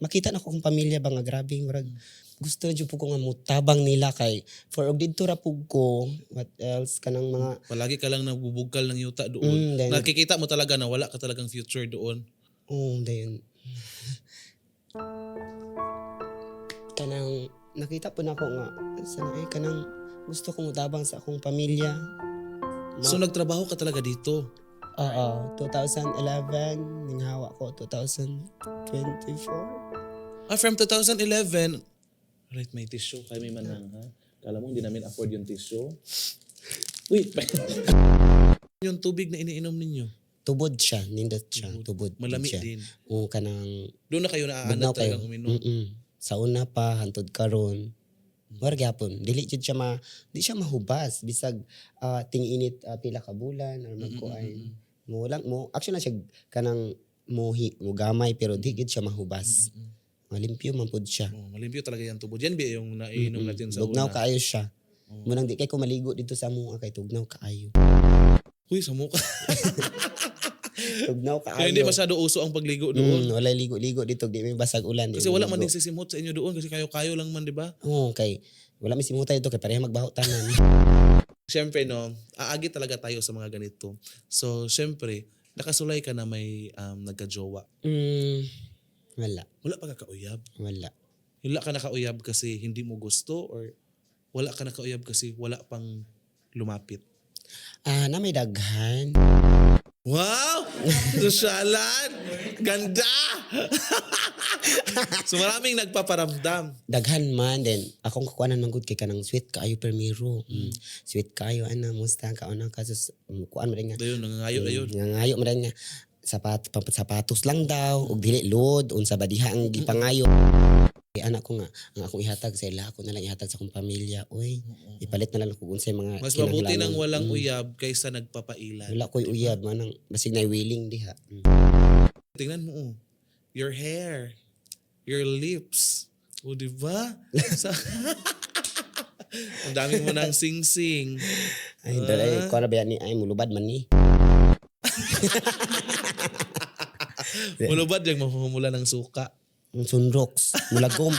Makita na ko akong pamilya ba nga grabe, murag gusto na jud pud ko nga mutabang nila kay for og didto ra pud ko, what else, kanang mga Palagi ka lang nagbubugkal ng yuta doon. Then, Nakikita mo talaga na wala ka talagang future doon. Oh, then kanang nakita po nako nga sana ay kanang gusto kong mutabang sa akong pamilya. So nagtrabaho ka talaga dito. Oo, 2011 ninghawa ko 2024. Ah, from 2011. Right, may tissue. Kaya may manang, ha? Kala mo hindi namin afford yung tissue? Uy! Yung tubig na iniinom ninyo. Tubod siya, nindot siya, tubod Malami siya. din. Oo, kanang Doon na kayo naaanad bugnaw kayo. talagang uminom. Sa una pa hantod karon. War gyapon, dili jud siya ma di siya mahubas bisag ting-init, pila ka bulan or magkuan. Mo lang mo actually na siya kanang mo mo gamay pero di gid siya mahubas. Malimpyo man pud siya. Oh, malimpyo talaga yung tubod. Yan ba yung naiinom natin sa Tugnaw una? kaayo siya. Munang di kay ko maligo dito sa amoa kay tugnaw kaayo. Uy, sa mukha. Tugnaw kaayo. Kaya hindi masyado uso ang pagligo doon. Walay ligo-ligo dito, di may basag ulan. Di Kasi wala man maligo. din sisimot sa inyo doon kasi kayo-kayo lang man, di ba? Oo, kay wala may simutay dito kay pareha magbaho tanan. Siyempre, no, aagi talaga tayo sa mga ganito. So, siyempre, nakasulay ka na may nagka-jowa. Wala, Wala pa ka kauyab. wala. Wala ka nakauyab kasi hindi mo gusto or wala ka nakauyab kasi wala pang lumapit. Ah, na may daghan. Wow! Sosyalan! Ganda! So maraming nagpaparamdam. Daghan man then akong kukuanan man gud kay kanang sweet kaayo permiro. Sweet kaayo ana, musta ka una ka sus kuan man nga. Ayun, nangangayo, ayun. Nangayo man nga sapatos lang daw ug dili load unsa ba diha ang gipangayo. Kay anak ko nga ang akong ihatag sa ila, ako na lang ihatag sa akong pamilya. Uy, ipalit na lang ako kung unsay mga Mas mabuti kinahanglanon. nang walang uyab kaysa nagpapailan. Wala ko'y uyab manang basig na willing diha. Tingnan mo, oh. Your hair, your lips. O, di ba? Ang dami mo ng sing-sing. Ay, dali ko na ba ni ay mulubad man ni. Mulubad yung mahuhumula ng suka. Ang sunrox, mulagom.